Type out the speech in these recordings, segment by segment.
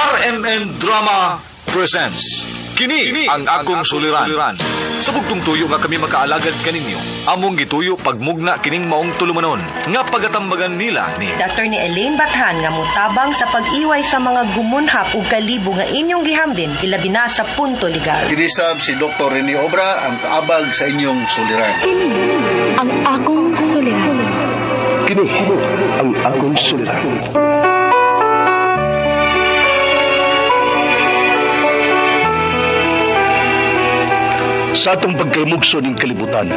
RMN Drama presents Kini ang akong suliran. Sa bugtong tuyo nga kami makaalagad kaninyo, among gituyo pagmugna kining maong tulumanon nga pagatambagan nila ni Attorney Elaine Bathan nga motabang sa pag-iway sa mga gumunhap ug kalibo nga inyong gihambin ilabi na sa punto legal. Kinisab si Dr. Rene Obra ang kaabag sa inyong suliran. Kini ang akong suliran. Kini ang akong suliran. Sa atong pagkaymugso ning kalibutan,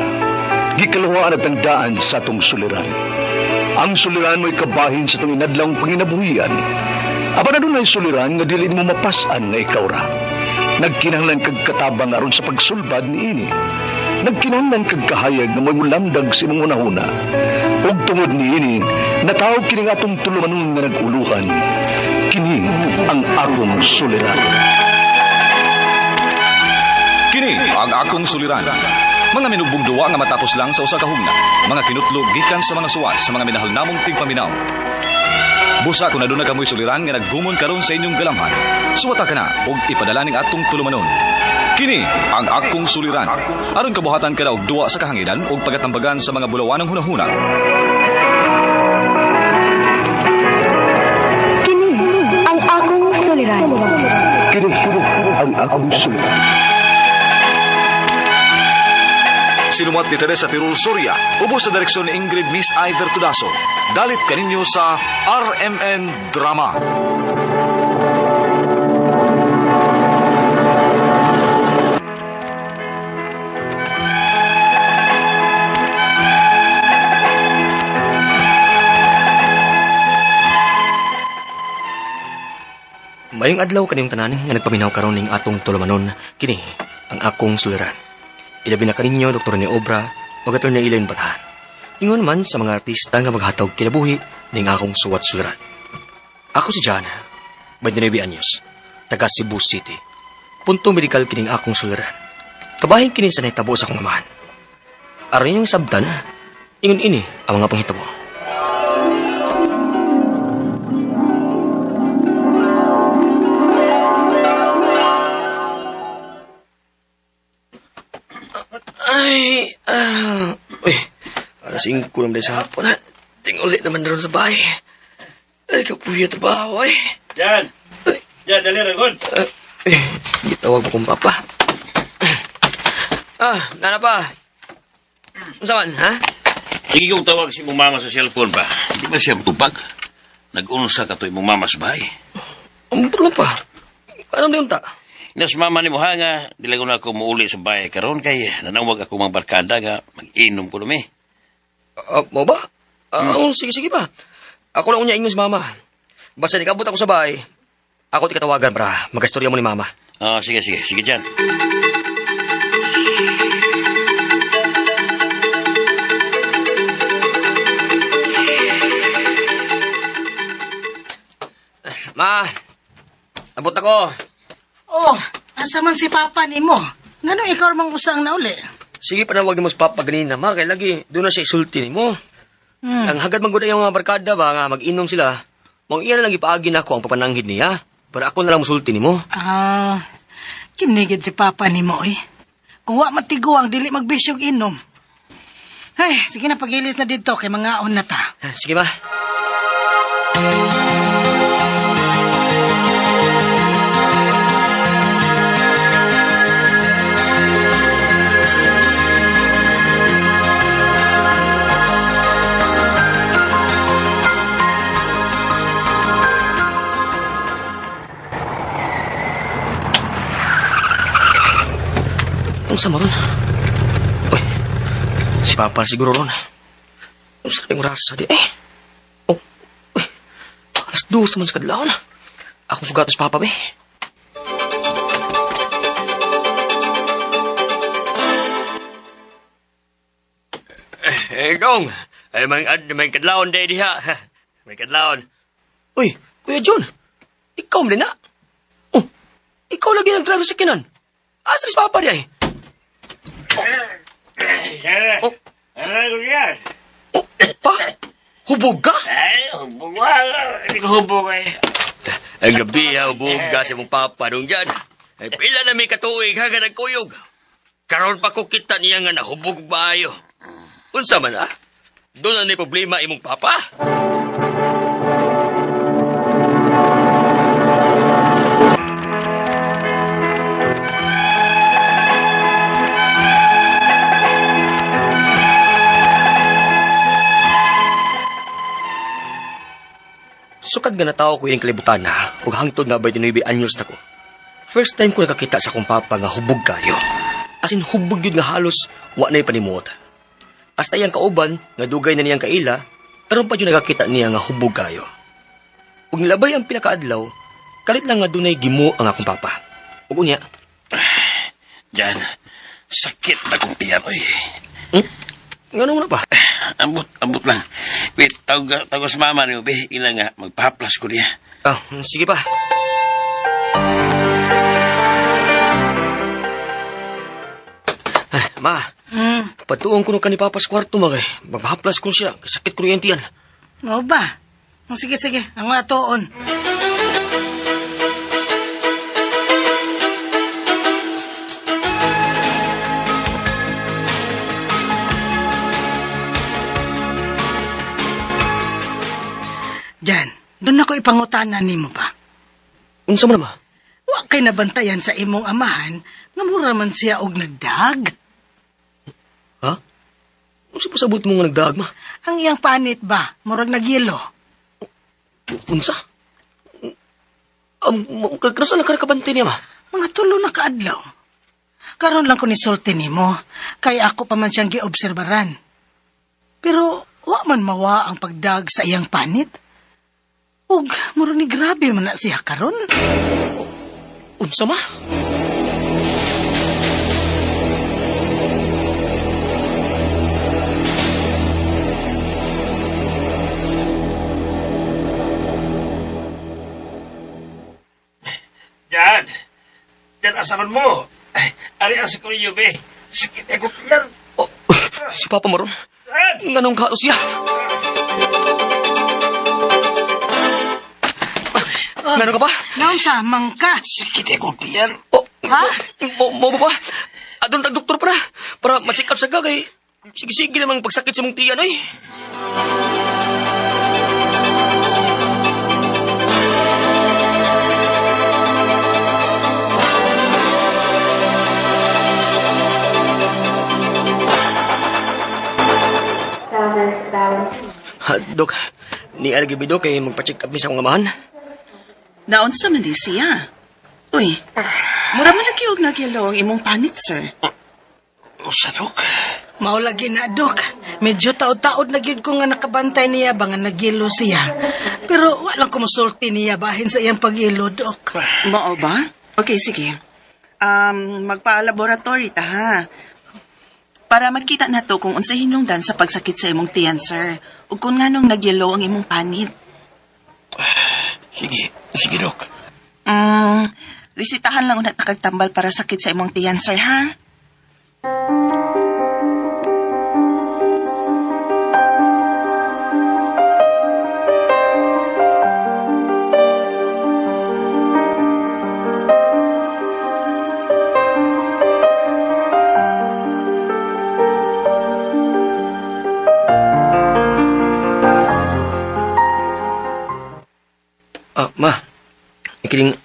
gikaluhaan at ang daan sa atong suliran. Ang suliran mo'y kabahin sa atong inadlawng panginabuhian. Apan adunay suliran nga dili nimo mapas-an nga ikaw ra. Nagkinahanglan kag katabang aron sa pagsulbad niini. Nagkinahanglan kag kahayag nga mo'y mulamdag sa imong hunahuna. Ug tungod niini, natawag kini nga atong tulumanon nga nag-uluhan. Kini ang akong suliran. Kini ang akong suliran. Mga minugbong duwa nga matapos lang sa usa ka hugna. Mga kinutlo gikan sa mga suwat sa mga minahal namong tigpaminaw. Busa kung aduna kamoy suliran nga naggumon karon sa inyong galamhan. Suwata ka na ug ipadala ning atong tulumanon. Kini ang akong suliran. Aron kabuhatan ka na og duwa sa kahanginan ug pagatambagan sa mga bulawanong hunahuna. Kini ang akong suliran. Kini ang akong suliran. Sinumat ni Teresa Tirul Soria, ubos sa direksyon ni Ingrid Miss Iver Tudaso. Dalit kaninyo sa RMN Drama. Mayong adlaw kaniyong tanan nga nagpaminaw karon ning atong tulumanon kini ang akong suliran. Ilabi na kaninyo Dr. Rene Obra ug Atty. Elaine Bathan. Ingon man sa mga artista nga maghatag kinabuhi ning akong suwat suliran. Ako si Jana, 29 anyos, taga Cebu City. Punto medikal kining akong suliran. Kabahin kini sa nahitabo sa akong amahan. Aron inyong sabtan, ingon ini ang mga panghitabo. Ay, uy, alas 5 naman sa hapon. Ha? Tinguli naman ron sa bahay. Ay, kapuya trabaho ay. Jan! Jan, dali ra gud. Eh, gitawag mo kong papa. Ah, nana pa. Unsa man, ha? Sige kong tawag si mong mama sa cellphone ba? Hindi ba siya matupag? Nag-unsa ka to imong mama sa bahay. Ang lang pa. Anong diyon ta? Nas mama ni mo ha nga, dili ko na ako muuli sa bahay karon kay nanawag ako mga barkada nga mag-inom ko numi. Mo ba? Sige, sige pa. Ako lang unya ingon si mama. Basta nikabot ako sa bahay, ako ti katawagan para magkastorya mo ni mama. Oh, sige, sige, sige Jan. Ma, abot ako. Oh, asa man si Papa nimo? Ngano ikaw mang usang nauli? Sige, panawag ni mo sa papa ganina, ma. Kaya lagi, doon na siya isulti ni mo. Ang hagad man gud ang mga barkada ba, nga mag-inom sila. Mong iya na lang ipaagi na ako ang papananghid niya. Para ako na lang musulti ni mo. Ah, kinigid si Papa nimo eh. Kung wa matiguang dili magbisyog inom. Ay, sige na pagilis na didto kay mangaon na ta. Sige, ma. Unsa man ron? Uy, si Papa siguro ron. Unsa ring rasa di eh? Oh, uy, 2:00 naman sa kadlawon. Akong sugatos Papa, be. Eh, Gong, ay may kadlawon day diha. May kadlawon. Uy, Kuya John, ikaw man din na. Oh, ikaw lagi nag-drive sa kinan. Asa ni si Papa di ay? Oh. Ano yan? Oh, pa? Hubog ka? Ay, hubog. Hindi ko hubog eh. Ay, gabi ha, buga sa mong papa nung dyan. Ay, pila na may katuig ha, nga nagkuyog. Karon pa ko kita niya nga nahubog maayo. Unsa man ha? Doon na ni problema imong papa. Sukad nga natawo ko ining kalibutan na, ug hangtod nga 29 anyos na ko. First time ko nakakita sa akong papa nga hubog kayo. As in, hubog yun nga halos, wa na'y panimuot. Hasta iyang kauban, nga dugay na niyang kaila, karon pa yun nakakita niya nga hubog kayo. Ug nilabay ang pila ka adlaw, kalit lang nga dunay gimo ang akong papa. Ug unya, Jan, sakit na kong tiyan, oy. Ngano na pa? Ambot, ambot lang. Wait, tawag, tawag sa mama niyo, be. Ila nga, magpahaplas ko niya. Ah, sige pa. Ay, ma, patuong ko nung kani papa sa kwarto, ma, kay. Magpahaplas ko siya. Sakit ko yung tiyan. Mao ba? Oh, sige, sige. Ang mga tuon. Jan, doon ako ipangutana nimo ba? Unsa man, ma? Wa kay nabantayan sa imong amahan nga mura man siya og nagdag. Ha? Unsa pa sabot mo nga nagdaag, ma? Ang iyang panit ba, murag nagyelo. Unsa? Kanusa lang ka nakabantay niya, ma? Mga tulo na kaadlaw. Karon lang ko nisulti nimo, kay ako pa man siyang giobserbaran. Pero wa man mawa ang pagdag sa iyang panit. Ug murag ni grabe man na siya karon. Unsa, ma? Jan, Jan, asaman mo? Ay, ari ang sikurilyo, be. Sakit ako tiyan. Oh, si Papa maron. Nganong kaos siya? Ngano ka ba? Naunsa man ka? Sakit ako tiyan. Oh, Ha? Mo ba ba? Adun tag doktor para para ma-check up sa ka kay sige-sige namang pagsakit sa mong tiyan oy. Ha, Dok, ni Algi Bido kay magpa-check up mi sa akong amahan. Naunsa man di siya. Uy, mura man lagi og nagyelo ang imong panit, sir. Usa, Dok. Mao lagi na, Dok. Medyo taod-taod na gyud ko nga nakabantay niya ba nga nagyelo siya. Pero wa lang kumusulti niya bahin sa iyang pag-ilo, Dok. Mao ba? Okay, sige. Magpa-laboratory ta ha. Para makita na to kung unsay hinungdan sa pagsakit sa imong tiyan, sir. Ug kung nganong nagyelo ang imong panit. Sige, sige, Dok. Resitahan lang una ta kag tambal para sakit sa imong tiyan, sir, ha? Ah, ma. Ikiling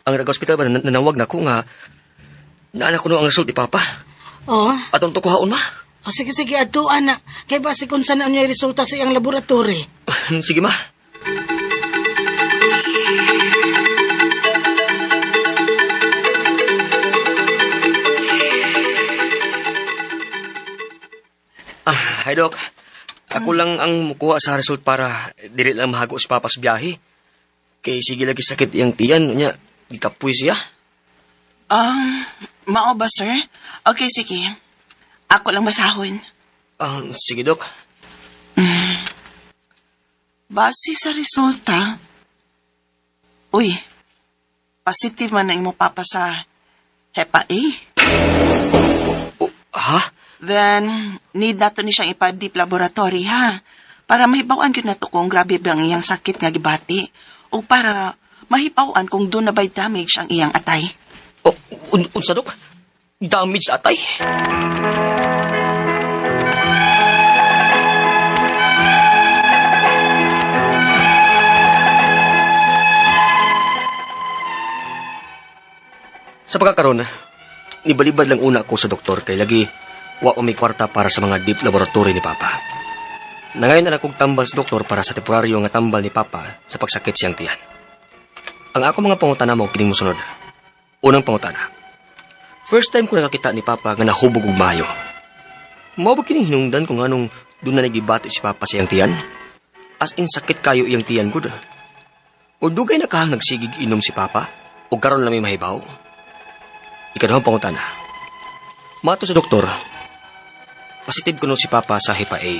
ang taga-hospital ba nanawag na ko nga naanak ko no ang result ni Papa. Oh, Atong to kuhaon ma. oh sige sige adto ana. Kay basi kung saan ang resulta sa iyang laboratory. Sige ma. Ah, hi Doc. Ako lang ang mukuha sa result para dili lang mahago si Papa sa biyahe. Kay sige lagi sakit iyang tiyan, unya gikapoy siya. Mao ba, sir? Okay, sige. Ako lang basahon. Ah, sige Doc. Base sa resulta, uy, positive man ang imong papa sa Hepa A. Oh, ha? Then, need nato ni siyang ipa-deep laboratory, ha? Para mahibaw-an gyud nato kung grabe ba ang iyang sakit nga gibati. O para Mahipawan kung doon na ba'y damage ang iyang atay. O, unsa, Dok? Damage sa atay? Sa pagkakaroon, nibalibad lang una ako sa doktor kay lagi wa pa may kwarta para sa mga deep laboratory ni Papa. Nangayon na akong tambal sa doktor para sa temporaryo nga tambal ni Papa sa pagsakit siyang tiyan. Ang ako mga pangutana mao kining mosunod. Unang pangutana. First time ko nakakita ni Papa nga nahubog og maayo. Mao ba kining hinungdan kung anong doon na nagibati si Papa sa iyang tiyan? As in sakit kayo iyang tiyan gud. O dugay na kahang nagsigig inom si Papa o karon lang may mahibaw? Ikaduhang pangutana. Mato sa doktor, positive kuno si Papa sa Hepa A.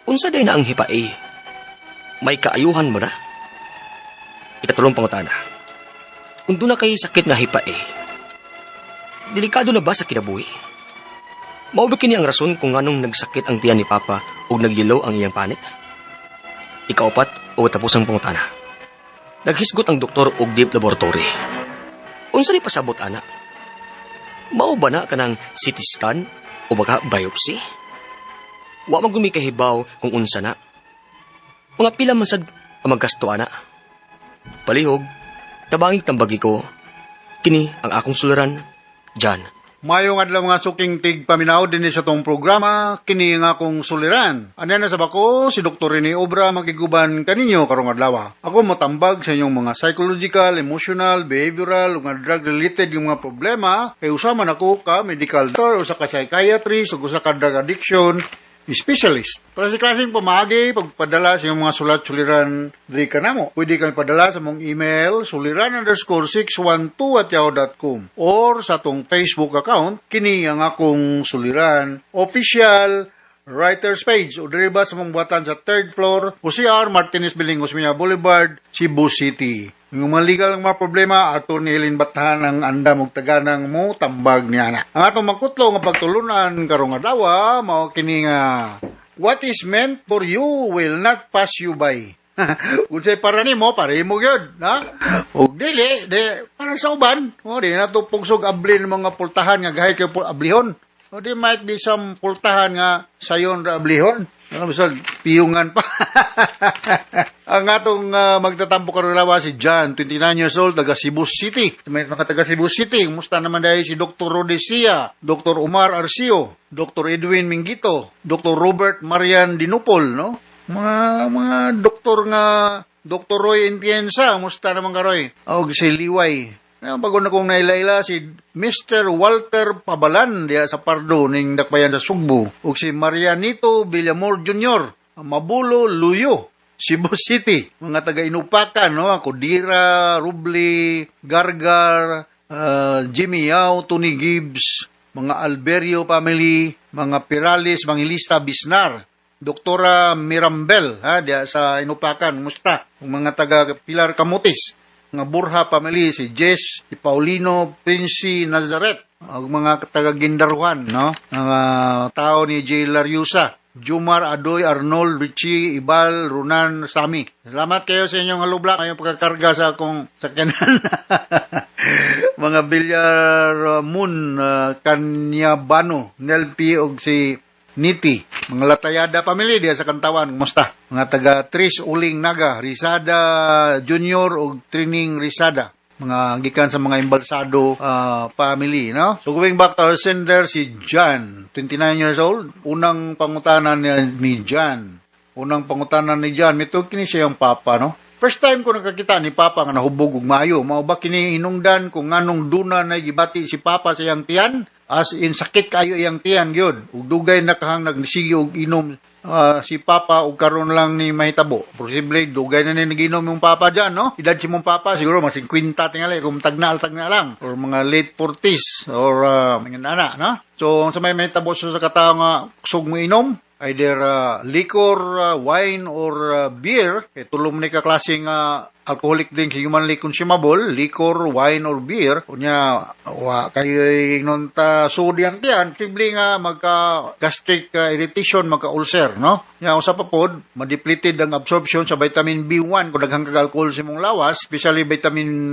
Unsa day na ang Hepa A? May kaayuhan mo na? Ikatulong pangutana. Kung doon na kay sakit nga Hepa A, delikado na ba sa kinabuhi? Mao ba kini ang rason kung anong nagsakit ang tiyan ni Papa ug nagyelaw ang iyang panit? Ikaupat o tapos ang pangutana. Naghisgot ang doktor og deep laboratory. Unsa ni pasabot ana? Mao ba na kanang CT scan o baka biopsy? Wa man gumi kahibaw kung unsa na. Mga pila man sad ang maggasto ana. Palihog, tabangig tambagi ko. Kini ang akong suliran, John. Mayong adlaw mga suking tig paminaw dinhi sa tong programa kini nga akong suliran. Anya na sa bako si Dr. Rene Obra makiguban kaninyo karong adlaw. Ako motambag sa inyong mga psychological, emotional, behavioral ug mga drug related yung mga problema kay usa man ako ka medical doctor, usa ka psychiatrist ug usa ka drug addiction specialist. Para sa klaseng pamaagi, pagpadala sa inyong mga sulat suliran diri kanamo. Pwede kami padala sa mong email suliran_612@yahoo.com or sa atong Facebook account kini ang akong suliran official writers page o diri ba sa mong buhatan sa third floor OCR Martinez Building, Osmeña Boulevard, Cebu City. Yung mga legal mga problema, ato ni Helen Batahan ang andam og taganang mo tambag niya na. Ang atong magkutlo nga pagtulunan karong adlaw, mao kini nga what is meant for you will not pass you by. Unsay para nimo, para imo gyud, ha? Ug dili, di para sa uban, o di na to pugsog ablin mga pultahan nga gahay kay ablihon. O di might be some pultahan nga sayon ra ablihon. Ano bisag piyungan pa. Ang atong magtatampo karon lawa si John, 29 years old, taga Cebu City. May mga taga Cebu City. Kumusta naman dahil si Dr. Rodesia, Dr. Omar Arcio, Dr. Edwin Mingito, Dr. Robert Marian Dinupol, no? Mga doktor nga Dr. Roy Entienza, kumusta naman ka Roy? Og si Liway. Bago na kong nailaila si Mr. Walter Pabalan diya sa Pardo ning Dakbayan sa Sugbo ug si Marianito Villamor Jr. Mabulo Luyo, Cebu City. Mga taga Inupakan, no? Kudira, Rubli, Gargar, Jimmy Yao, Tony Gibbs, mga Alberio family, mga Pirales, Mangilista, Bisnar, Doktora Mirambel, ha, diya sa Inupakan, musta? Mga taga Pilar Camotes, mga Burha family, si Jess, si Paulino, Princy Nazaret, ang mga taga Gindaruhan, no? Mga tao ni J. Lariusa, Jumar, Adoy, Arnold, Richie, Ibal, Runan, Sami. Salamat kayo sa inyong halubla ngayong pagkakarga sa akong sakyanan. Mga Villar Moon, Kanyabano, Nelpi, og si Niti. Mga Latayada family diya sa Kantawan, kumusta? Mga taga Tris Uling Naga, Risada Junior og Trining Risada. Mga gikan sa mga Embalsado family, no? So going back to our sender, si John, 29 years old. Unang pangutana niya ni John. Unang pangutana ni John, mito kini siya yung papa, no? First time ko nakakita ni Papa nga nahubog og maayo. Mao ba kini hinungdan kung nganong duna na gibati si Papa sa iyang tiyan? As in sakit kayo iyang tiyan gyud. Ug dugay na kahang nagsige og inom si Papa og karon lang ni mahitabo. Posible dugay na ni naginom yung Papa diyan, no? Edad si mong Papa siguro mga 50 tingali kung tagna-tagna lang or mga late 40s or mga nana, no? So ang sa may mahitabo sa katao nga kusog mo inom, either liquor, wine, or beer, kay tulom ni ka klaseng alcoholic drink humanly consumable, liquor, wine or beer, unya wa kayo ingnon ta sodium tiyan, posible nga magka gastric irritation, magka ulcer, no? Nya usa pa pod, madepleted ang absorption sa vitamin B1 kung daghang kag alcohol sa imong lawas, especially vitamin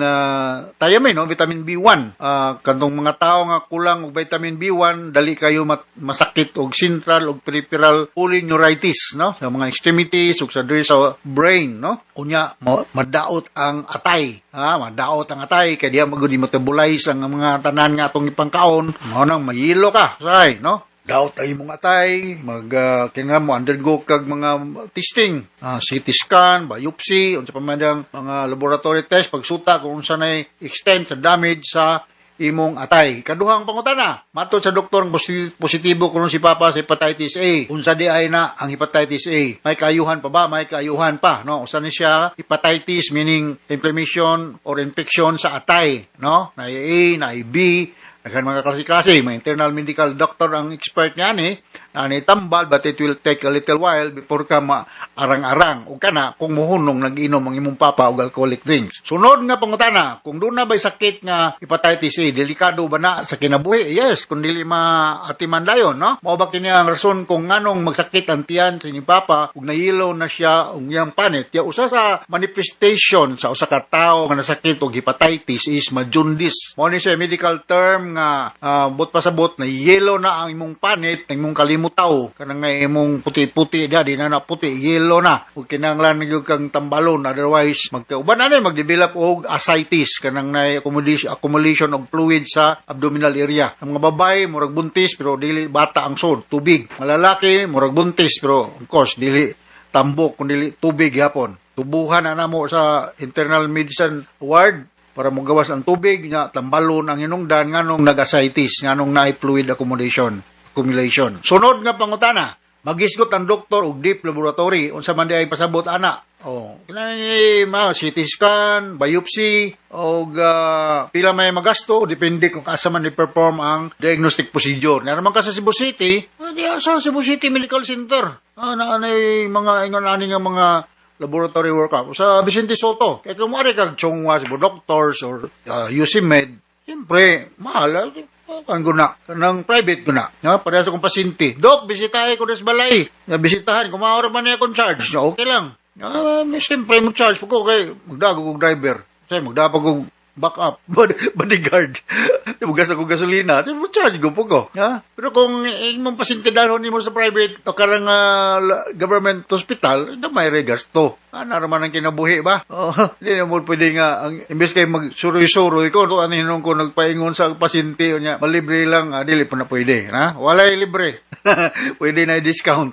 thiamine, no? Vitamin B1. Kantong mga tao nga kulang og vitamin B1, dali kayo masakit og central og peripheral polyneuritis, no? Sa mga extremities ug sa diri sa brain, no? Unya madaot ang atay. Ha, madaot ang atay kay diha magud metabolize ang mga tanan nga atong ipangkaon. Mao nang mayilo ka, say, no? Daot ay imong atay, mag kinahanglan mo undergo kag mga testing, CT scan, biopsy, unsa pa man ang mga laboratory test pagsuta kung unsa nay extent sa damage sa imong atay. Kaduhang pangutana, matod sa doktor ang positibo kuno si Papa sa hepatitis A. Unsa di ay na ang hepatitis A? May kaayuhan pa ba? May kaayuhan pa, no? Usa ni siya hepatitis, meaning inflammation or infection sa atay, no? Na A, na B, daghan mga klase-klase, mga internal medical doctor ang expert niya ni, ani tambal, but it will take a little while before ka maarang-arang. O kana, kung muhunong nag-inom ang imong papa og alcoholic drinks. Sunod nga pangutana, kung doon na ba'y sakit nga hepatitis A, delikado ba na sa kinabuhi? Yes, kung dili maatiman dayon, no? Mao ba kini ang rason kung nganong magsakit ang tiyan sa inyong papa ug nahilo na siya og iyang panit? Ya usa sa manifestation sa usa ka tawo nga nasakit og hepatitis is ma-jaundice. Mao ni siya medical term nga but pasabot na yellow na ang imong panit, ang imong kalimutaw, kanang nga imong puti-puti diha, di na na puti, yellow na. Ug kinahanglan gyud kang tambalon, otherwise magkauban na ni magdevelop og ascites, kanang na accumulation of fluid sa abdominal area. Ang mga babae murag buntis pero dili bata ang sod, tubig. Mga lalaki murag buntis pero of course dili tambok kun dili tubig gyapon. Tubuhan na namo sa internal medicine ward para mogawas ang tubig nya tambalon ang hinungdan nganong nag-ascites, nganong naay fluid accumulation. Sunod nga pangutana, magisgot ang doktor og deep laboratory, unsa man di ay pasabot ana? Oh, kinahanglan ma CT scan, biopsy og pila may magasto, depende kung asa man i-perform ang diagnostic procedure. Nga naman ka sa Cebu City, di sa Cebu City Medical Center. Na anay mga ingon ani nga mga laboratory workup sa Vicente Sotto. Kaya kung maaari kag Chong Hua Cebu Doctors or UC Med, siyempre, mahal. Kan ko na. Kanang private ko na. No? Pareha sa kong pasyente. "Dok, bisitahe ko sa balay." Ya, bisitahan. Kung maura man niya akong charge. Ya, okay lang. Siyempre, mo charge po ko kay magdago kong driver. Kasi magdapag kong backup, bodyguard. Mugas ako gasolina, so mo charge ko po ko. Ha? Pero kung imong pasyente dalhon nimo sa private o karang government hospital, ito may regasto. Ah, naman ang kinabuhi ba? Oh, hindi na mo pwede nga, ang, imbes kay magsuroy-suroy ko, to ano hinong ko nagpaingon sa pasyente niya, malibre lang, dili po na pwede. Ha? Walay libre. Pwede na i-discount.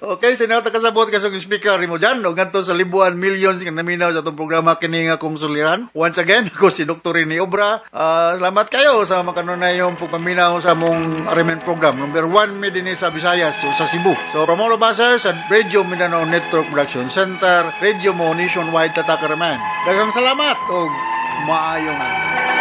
Okay, sinata kasabot kasong speaker mo dyan. O ngadto sa libuan millions nga naminaw sa atong programa kini nga akong suliran. Once again, ako si Dr. Rene Obra. Salamat kayo sa makanunayong pagpaminaw sa among Arimen program. Number 1 mi dinhi sa Visayas, so sa Cebu. So from all of us here sa Radio Mindanao Network Production Center, Radio Mo Nationwide Tatakaraman. Daghang salamat og maayong adlaw.